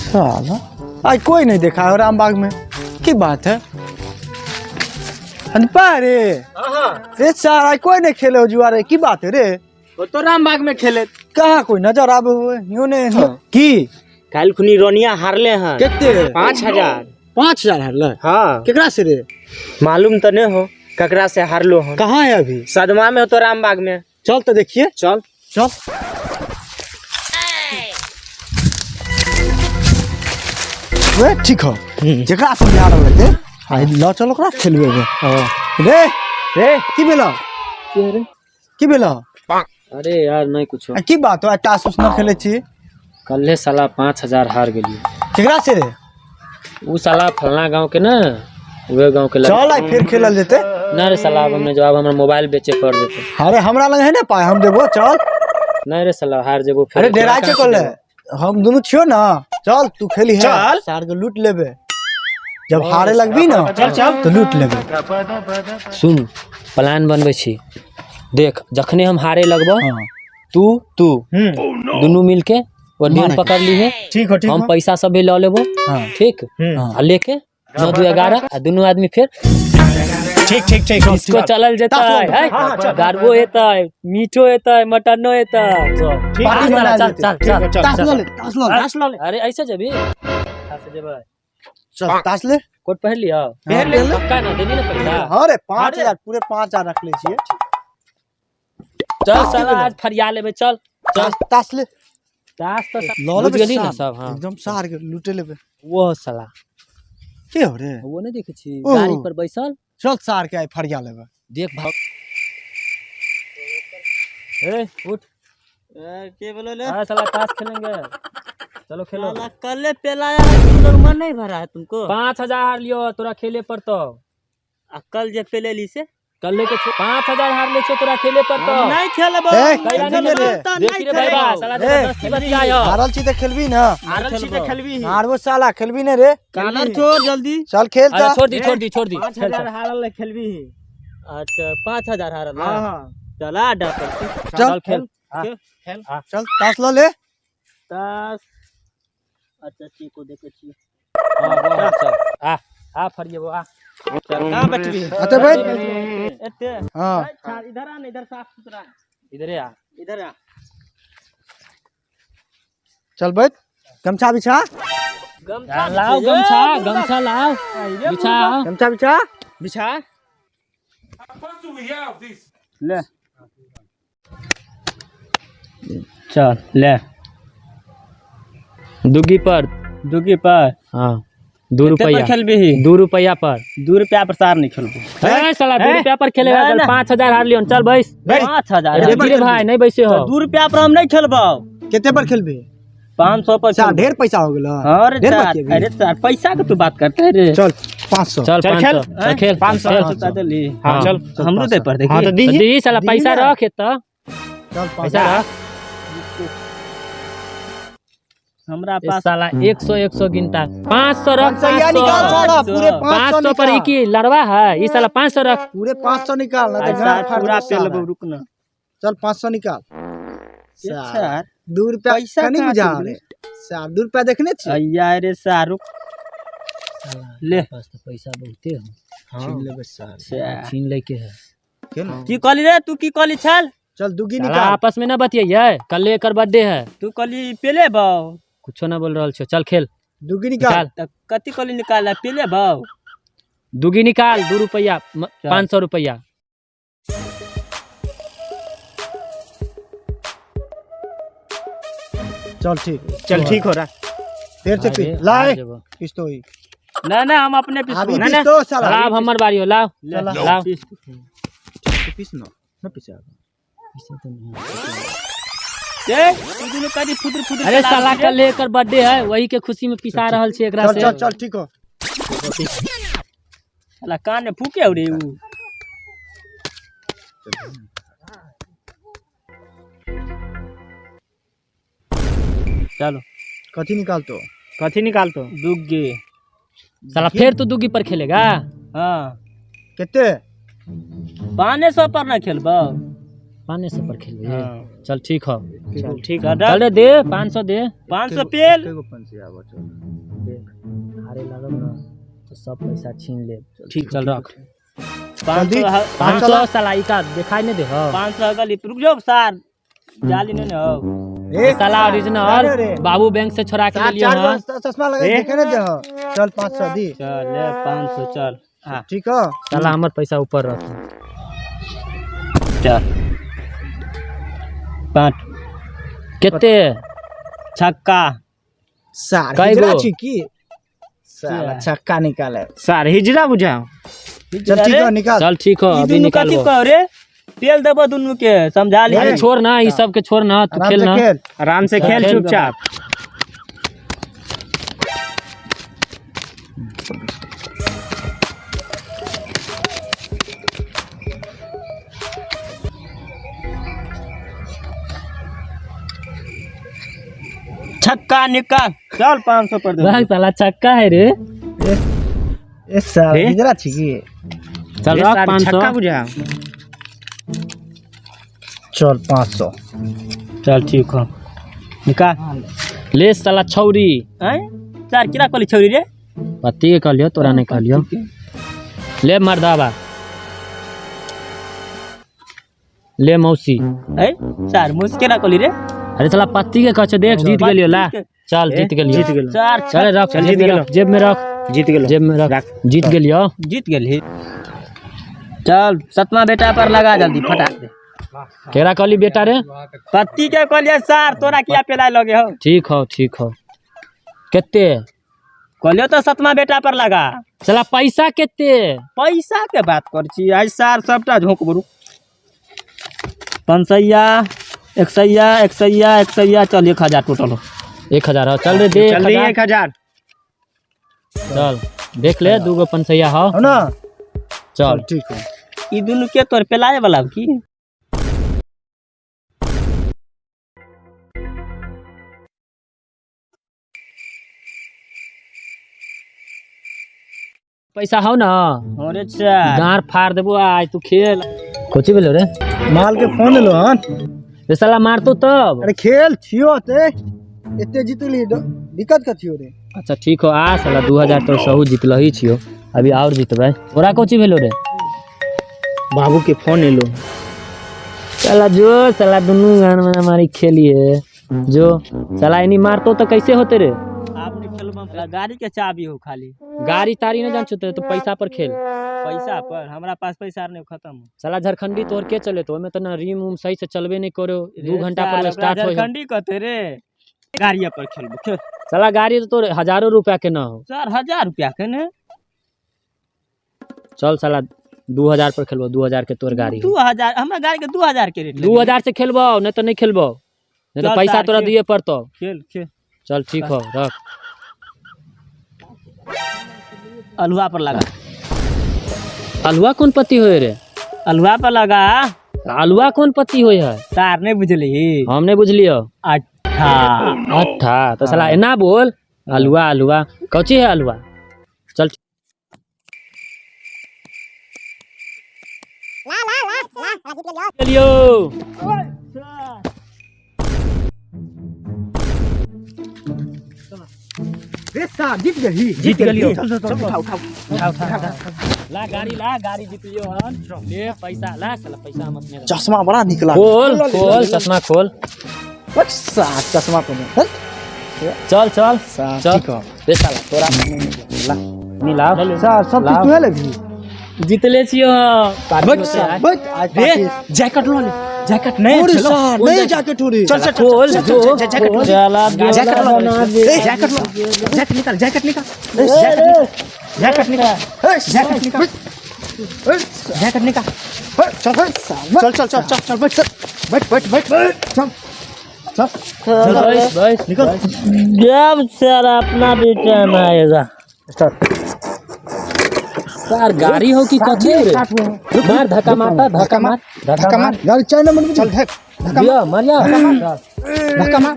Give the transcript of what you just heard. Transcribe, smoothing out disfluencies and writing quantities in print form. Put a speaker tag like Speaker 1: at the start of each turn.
Speaker 1: साला आज कोई नहीं देखा है रामबाग में, की बात है? अनपा रे रे सार, आज कोई नहीं खेले हो जुआ रे, की बात है रे?
Speaker 2: वो तो रामबाग में खेले।
Speaker 1: कहाँ कोई नजर आबे हुए यूं ने की?
Speaker 2: काल खुनी रोनिया हारले हैं।
Speaker 1: कितने?
Speaker 2: 5000।
Speaker 1: 5000 हारले?
Speaker 2: हाँ।
Speaker 1: केकरा से रे?
Speaker 2: मालूम तो नहीं हो ककरा से हारलो हूँ।
Speaker 1: कहाँ है अभी?
Speaker 2: सदमा में हो तो रामबाग में।
Speaker 1: चल तो देखिए।
Speaker 2: चल
Speaker 1: चल। वे ठीक हो, जकरा से बिहार रहते आई ल चल ओकरा खेलबे रे।
Speaker 2: रे
Speaker 1: की भेलो? की भेलो?
Speaker 3: अरे यार नहीं कुछो।
Speaker 1: आ, की बात हो आ तास उस न खेले छी?
Speaker 3: कल्हे साला 5000 हार गेलियो।
Speaker 1: केकरा से रे?
Speaker 3: उ साला फलना गांव के ना, उहे गांव के
Speaker 1: चल आई फिर खेलल जेते।
Speaker 3: ना रे साला, अब हमने जवाब हमरा मोबाइल बेचे पड़ जेते।
Speaker 1: अरे हमरा लग है ना पाई, हम देबो चल।
Speaker 3: नहीं रे साला हार जेबो फिर।
Speaker 1: अरे डेराय छे कल्हे, हम दुनू छियो ना, चल तू खेली है।
Speaker 2: चल।
Speaker 1: सार के लूट लेबे, जब हारे लगबी ना
Speaker 2: चल, चल।
Speaker 1: तो लूट लेबे।
Speaker 3: सुन प्लान बनबै छी, देख जखने हम हारे लगबो
Speaker 1: हाँ।
Speaker 3: तू तू दुनू मिलके वो नियम पकड़ ली है।
Speaker 2: ठीक हो ठीक।
Speaker 3: हम पैसा सब भी ल लेबो।
Speaker 1: हाँ।
Speaker 3: ठीक।
Speaker 1: हाँ।
Speaker 3: आ लेके 9 2 11 आ दुनू आदमी फिर
Speaker 2: ठीक ठीक ठीक।
Speaker 3: इसको चलल जेतै। है दारुओ हेतै, मीठो हेतै, मटनो हेतै। चल
Speaker 1: पार्टी मनायल
Speaker 3: चल
Speaker 1: जेतै।
Speaker 3: चल चल
Speaker 2: चल,
Speaker 1: तास ल ले, तास ल ले।
Speaker 2: तास ल ले।
Speaker 3: अरे ऐसे जेबी? ऐसे जेबै।
Speaker 1: चल तास ले।
Speaker 3: कोट पहिर लियो।
Speaker 1: पहिर ले।
Speaker 3: पक्का ना देनी ना पैसा?
Speaker 1: हाँ रे 5000 पूरे 5000 रख ले छियै।
Speaker 3: चल साला आज फरिया लेबै, चल चल।
Speaker 1: तास ले।
Speaker 3: तास तो
Speaker 1: ल
Speaker 3: बुझ
Speaker 1: लेबै
Speaker 3: गेली ना
Speaker 1: सार।
Speaker 3: सब। हाँ
Speaker 1: एकदम सार के लूटे लेबै।
Speaker 3: वो साला
Speaker 1: के हो रे?
Speaker 3: वो नहीं देखे छी
Speaker 1: ओ।
Speaker 3: गाड़ी पर बैसल।
Speaker 1: चल सार के आई फरिया लेबै।
Speaker 3: देख भाग। ए उठ।
Speaker 2: के बोलो ले?
Speaker 3: हाँ साला ताश खेलेंगे, चलो खेलो।
Speaker 2: साला कल्ले पेलाया है, तुम लोग मन नहीं भरा है तुमको।
Speaker 3: 5000 लियो तोरा खेले पर तो।
Speaker 2: आ कल जे पेले ली से?
Speaker 3: कल लेके 5000 हार ले छो तोरा खेले पर तो।
Speaker 2: नहीं खेलबो।
Speaker 1: ए,
Speaker 3: कैला
Speaker 1: खेलबी
Speaker 3: नहीं
Speaker 1: रे।
Speaker 3: खेलबो? देखी रे भाई बा, साला
Speaker 1: ए।
Speaker 3: जबरदस्ती बतियायो।
Speaker 1: हारल छी त खेलबी ना।
Speaker 2: हारल छी त खेलबी।
Speaker 1: हारबो साला खेलबी ने रे।
Speaker 2: कानर छोड़ जल्दी।
Speaker 1: चल खेल
Speaker 3: अरे
Speaker 1: त।
Speaker 3: छोड़ दी छोड़ दी छोड़ दी।
Speaker 2: 5000 हारल ले खेलबी। अच्छा 5000 हारल। हां हां चला अड्डा पर।
Speaker 1: चल
Speaker 3: खेल।
Speaker 2: खेल।
Speaker 1: चल तास ल ले।
Speaker 2: तास अच्छा ठीक हो देखे छी।
Speaker 3: हां चल आ आ फरिएबो आ।
Speaker 2: चल कहां बैठबी?
Speaker 1: अते बैठ।
Speaker 2: एते।
Speaker 1: हां
Speaker 2: अच्छा इधर आ ना, इधर साफ सुथरा।
Speaker 3: इधरे आ।
Speaker 2: इधर आ।
Speaker 1: चल बैठ। गमछा बिछा।
Speaker 2: गमछा
Speaker 3: लाओ गमछा, गमछा लाओ। बिछा।
Speaker 1: गमछा बिछा।
Speaker 2: बिछा। ले चल ले।
Speaker 3: दुगी पर।
Speaker 2: दुगी पर।
Speaker 3: हाँ 2
Speaker 2: कितने पर
Speaker 3: रुपया।
Speaker 2: खेलबी?
Speaker 3: 2 रुपया पर।
Speaker 2: 2 रुपया पर सार नहीं खेलबो।
Speaker 3: ए साला 2 रुपया पर खेलेगा,
Speaker 2: ना,
Speaker 3: चल
Speaker 2: ना।
Speaker 3: 5000 हार लियो, चल बैस।
Speaker 2: 5000।
Speaker 3: अरे धीरे भाई नहीं बैसे हो।
Speaker 2: 2 रुपया पर हम नहीं खेलबो।
Speaker 1: कितने पर खेलबी?
Speaker 2: 500 पर
Speaker 1: सार
Speaker 2: खेलबो।
Speaker 1: ढेर पैसा हो गेलो।
Speaker 2: अरे
Speaker 1: ढेर
Speaker 2: सार,
Speaker 1: बाकी अभी।
Speaker 2: अरे सार पैसा के तू बात करते है रे।
Speaker 1: चल 500।
Speaker 3: चल
Speaker 2: चल
Speaker 3: 500।
Speaker 2: खेल।
Speaker 3: चल खेल।
Speaker 2: 500
Speaker 3: खेल।
Speaker 2: चल, चल, ली।
Speaker 3: हाँ,
Speaker 2: चल। हमरो दे पर देखी।
Speaker 3: हाँ, तो दी साला
Speaker 1: दी
Speaker 3: पैसा
Speaker 1: ना।
Speaker 3: रख एतऽ।
Speaker 1: चल
Speaker 3: पैसा रख।
Speaker 2: हमरा
Speaker 3: ए
Speaker 2: पास
Speaker 3: साला 100 100 गिनता। 500 रख,
Speaker 1: 500 निकाल साला, पूरे
Speaker 3: 500
Speaker 1: 500
Speaker 3: पर
Speaker 1: निकाल।
Speaker 3: ई की लड़वा है? ई साला 500 रख।
Speaker 1: पूरे 500 निकाल ना तो
Speaker 2: ऐसा
Speaker 1: गाड़ फाड़
Speaker 2: पूरा
Speaker 1: देबो
Speaker 2: पे
Speaker 1: साला।
Speaker 2: लेबो, रुक ना।
Speaker 1: चल 500 निकाल।
Speaker 2: अच्छा,
Speaker 1: 2 रुपया
Speaker 2: पैसा
Speaker 1: कनी
Speaker 2: कहाँ
Speaker 1: बुझा
Speaker 2: से
Speaker 1: रे। सार 2 रुपया देखने छी?
Speaker 2: अय्या रे सार, रुक। ले।
Speaker 3: पास तो पैसा बहुते हो।
Speaker 1: छीन लेबे सार।
Speaker 2: अच्छा।
Speaker 3: छीन ले के है।
Speaker 1: के ना?
Speaker 2: की कहली रे तू? की कहली छल?
Speaker 1: चल दुगी
Speaker 3: साला
Speaker 1: निकाल।
Speaker 3: आपस में ना बतियाइए, कल एकर बर्थडे है।
Speaker 2: तू कहली पेले बाऊ।
Speaker 3: कुछो ना बोल रहल छो, चल खेल।
Speaker 1: दुगी निकाल।
Speaker 3: निकाल।
Speaker 2: त कथी कहली निकाल? पेले बाऊ।
Speaker 3: दुगी निकाल, 2 रुपया, 500 रुपया।
Speaker 1: चल ठीक।
Speaker 2: चल ठीक हो रहा।
Speaker 1: फिर से पी।
Speaker 3: अरे,
Speaker 1: लाए।
Speaker 3: आ जेबो।
Speaker 1: पिस्तो ही।
Speaker 2: ना ना हम अपने पिसबो।
Speaker 1: अभी
Speaker 2: ना, ना।
Speaker 1: पिस्तो साला।
Speaker 3: लाव हमर बारी हो, लाव।
Speaker 2: ले,
Speaker 3: लाव।
Speaker 2: पिस।
Speaker 1: पिस ना। ना पिसा।
Speaker 2: ए, तू दुनू करी फुदर फुदर
Speaker 3: अरे
Speaker 2: चला
Speaker 3: साला
Speaker 2: रहल
Speaker 3: कल एकर बर्थडे है, वही के खुशी में पिसा रहल छी एकरा
Speaker 1: चल
Speaker 3: से।
Speaker 1: चल चल ठीक हो।
Speaker 2: साला कान में फूके रे ऊ। चलो।
Speaker 1: कथी निकालतो?
Speaker 2: कथी निकालतो? दुग्गे।
Speaker 3: साला फिर तू दुग्गी पर खेलेगा?
Speaker 2: हाँ।
Speaker 1: कितने?
Speaker 2: 500 पर ना खेलबो।
Speaker 3: 500 पर खेलबे। चल ठीक हो।
Speaker 2: चल ठीक है।
Speaker 3: चल रे दे 500 दे।
Speaker 2: 500 पेल।
Speaker 3: देख हारे लागल ना तो सब पैसा छीन ले। ठीक चल रख
Speaker 2: 500।
Speaker 3: 500 साला ई का दिखाई नहीं दे हो।
Speaker 2: 500 गली रुक जाओ सार, जाली नहीं ने हो।
Speaker 1: ए
Speaker 3: साला ओरिजिनल
Speaker 1: अरे।
Speaker 3: बाबू बैंक से छोड़ा के
Speaker 1: चार
Speaker 3: ले लियो।
Speaker 1: चार
Speaker 3: हां
Speaker 1: गो चश्मा लगा देखे नहीं दे हो। चल 500 दी।
Speaker 2: चल ले 500 चल। हां
Speaker 1: ठीक हो।
Speaker 3: साला हमर पैसा ऊपर रख।
Speaker 2: चल 5
Speaker 3: केते
Speaker 2: छक्का।
Speaker 1: सार
Speaker 3: कई
Speaker 1: हिजड़ा
Speaker 3: गो?
Speaker 1: छी की साला छक्का निकाले।
Speaker 4: सार हिजड़ा बुझाओ।
Speaker 1: चल ठीक हो निकाल।
Speaker 3: चल ठीक हो
Speaker 2: ई
Speaker 3: अभी
Speaker 2: दुनू कथी
Speaker 3: निकालबो।
Speaker 2: कहो रे, तेल देबो दुनू के समझा ली।
Speaker 3: अरे छोड़ ना ई सब के छोड़ ना, तू
Speaker 1: आराम
Speaker 3: खेल
Speaker 1: से
Speaker 3: ना।
Speaker 1: खेल।
Speaker 4: आराम से खेल
Speaker 3: खेल।
Speaker 4: चुपचाप।
Speaker 2: छक्का निकाल। चल 500 पर दे।
Speaker 3: भाई साला छक्का है रे।
Speaker 1: ए सार
Speaker 4: ए?
Speaker 1: हिजड़ा छी की।
Speaker 3: चल
Speaker 4: ए
Speaker 3: रख
Speaker 4: सार
Speaker 3: 500।
Speaker 4: छक्का बुझाओ।
Speaker 1: चल 500।
Speaker 2: चल ठीक हो निकाल।
Speaker 3: ले साला छौरी।
Speaker 2: हैं चार किरा कहली छौरी रे?
Speaker 3: पति के कहलियो तोरा नहीं कहलियो। ले मर्दाबा ले मौसी।
Speaker 2: हैं चार मुस केना कहली रे?
Speaker 3: अरे साला पत्ती के कहछो देख जीत गेलियो ला। चल जीत गेलियो।
Speaker 4: जीत गेलो।
Speaker 2: चार
Speaker 3: चल रख
Speaker 4: चल,
Speaker 3: जेब
Speaker 4: जीत
Speaker 3: में
Speaker 4: गेलो।
Speaker 3: रख जेब में रख
Speaker 4: जीत गेलो।
Speaker 3: जेब में रख
Speaker 4: रख।
Speaker 3: जीत गेलियो।
Speaker 2: जीत गेली। चल सतमा बेटा पर लगा जल्दी फटाक दे।
Speaker 3: केरा कहली बेटा रे?
Speaker 2: पत्ती के कहलिए सार तोरा किया पेलाय लगे हो।
Speaker 3: ठीक हो ठीक हो। केते
Speaker 2: कहलियो तो सतमा बेटा पर लगा।
Speaker 3: साला पैसा केते?
Speaker 2: पैसा के बात कर छी आई सार सबटा झोंक बरू। 500 100 100 100 चल 1000 टोटल हो।
Speaker 3: 1000 हो। चल रे दे
Speaker 4: चल दी
Speaker 3: 1000।
Speaker 4: 1000।
Speaker 3: चल देख ले दूगो 500 हो।
Speaker 1: हो ना।
Speaker 3: चल
Speaker 1: ठीक हो।
Speaker 2: ई दुनू के तोर पेलाए वाला की?
Speaker 3: पैसा हो ना।
Speaker 2: अरे चार
Speaker 3: गार फाड़ देबो आज तू खेल। कोची भेलो रे?
Speaker 1: माल के फोन एलो हन।
Speaker 3: रे साला मारतो तब।
Speaker 1: अरे खेल छियो ते एते जीतली दिक्कत कथी हो रे?
Speaker 3: अच्छा ठीक हो आ साला 2000 तो सहू जीतलही छियो अभी और जीतबै। तोरा कोची भेलो रे?
Speaker 4: बाबू के फोन एलो।
Speaker 3: साला जो साला दुनू गान में हमारी खेलिए जो साला इनी मारतो तो कैसे होते रे?
Speaker 2: आपने खेलबो गाड़ी के चाबी हो खाली।
Speaker 3: गाड़ी ताड़ी नहीं जान छो तो पैसा पर खेल।
Speaker 2: पैसा पर हमरा पास पैसा नहीं खत्म हो।
Speaker 3: साला झारखंडी तोर के चले तो ओमे तो ना रिम उम सही से चलबे नहीं करो। 2 घंटा पर स्टार्ट हो।
Speaker 2: झारखंडी कते रे? गाड़ी पर खेलबो खेल।
Speaker 3: साला गाड़ी तो तोर हजारों रुपया के ना हो।
Speaker 2: 4000 रुपया के ने।
Speaker 3: चल साला 2000 पर खेलबो 2000 के तोर गाड़ी।
Speaker 2: 2000 हमरा गाड़ी के 2000 के रेट।
Speaker 3: 2000 से खेलबो नहीं तो नहीं खेलबो नहीं तो पैसा तोरा दिए पड़तो।
Speaker 2: खेल खेल।
Speaker 3: चल ठीक हो रख।
Speaker 2: अलुआ पर लगा।
Speaker 3: अलुआ कौन पत्ती होय रे?
Speaker 2: अलुआ पर लगा।
Speaker 3: अलुआ कौन पत्ती होय है?
Speaker 2: तार नहीं बुझली।
Speaker 3: हम नहीं बुझलियो।
Speaker 2: अट्ठा।
Speaker 3: अट्ठा तो साला एना बोल अलुआ अलुआ कौची है अलुआ? चल चलियो।
Speaker 1: रे सार जीत गेली।
Speaker 4: जीत गेलियो।
Speaker 1: चल चल चल उठा उठा
Speaker 3: उठा ला गाड़ी जीत लियो हन। ले पैसा ला साला पैसा हम अपने रख।
Speaker 1: चश्मा बड़ा निकला।
Speaker 3: खोल खोल चश्मा खोल।
Speaker 1: बस सार चश्मा पहने।
Speaker 3: चल चल
Speaker 1: सार
Speaker 3: चल।
Speaker 1: ठीक हो।
Speaker 3: रे साला
Speaker 1: तोरा ला
Speaker 3: मिलाओ।
Speaker 1: सार सब कुछ तू लेबी।
Speaker 3: जीतले छियो।
Speaker 1: बच सार बच आज
Speaker 4: रे जैकेट लो ले जैकेट नहीं
Speaker 1: और सार नहीं जैकेट हो रे।
Speaker 4: चल चल
Speaker 3: खोल जो
Speaker 4: जैकेट लो
Speaker 3: साला
Speaker 4: जैकेट लो जैकेट लो जैकेट निकाल जैकेट निकाल जैकेट निकाल जैकेट निकाल जैकेट निकाल।
Speaker 1: चल चल चल चल चल चल बैठ बैठ बैठ बैठ चल चल
Speaker 3: बस बस
Speaker 1: निकल।
Speaker 2: जब सर अपना भी टाइम आएगा।
Speaker 1: स्टार्ट।
Speaker 3: सर गाड़ी हो कि कथी रे? मार धक्का मारता धक्का मार
Speaker 1: धक्का मार गाड़ी 4 नंबर में चल धक धक्का
Speaker 3: मार मर जा
Speaker 1: धक्का मार।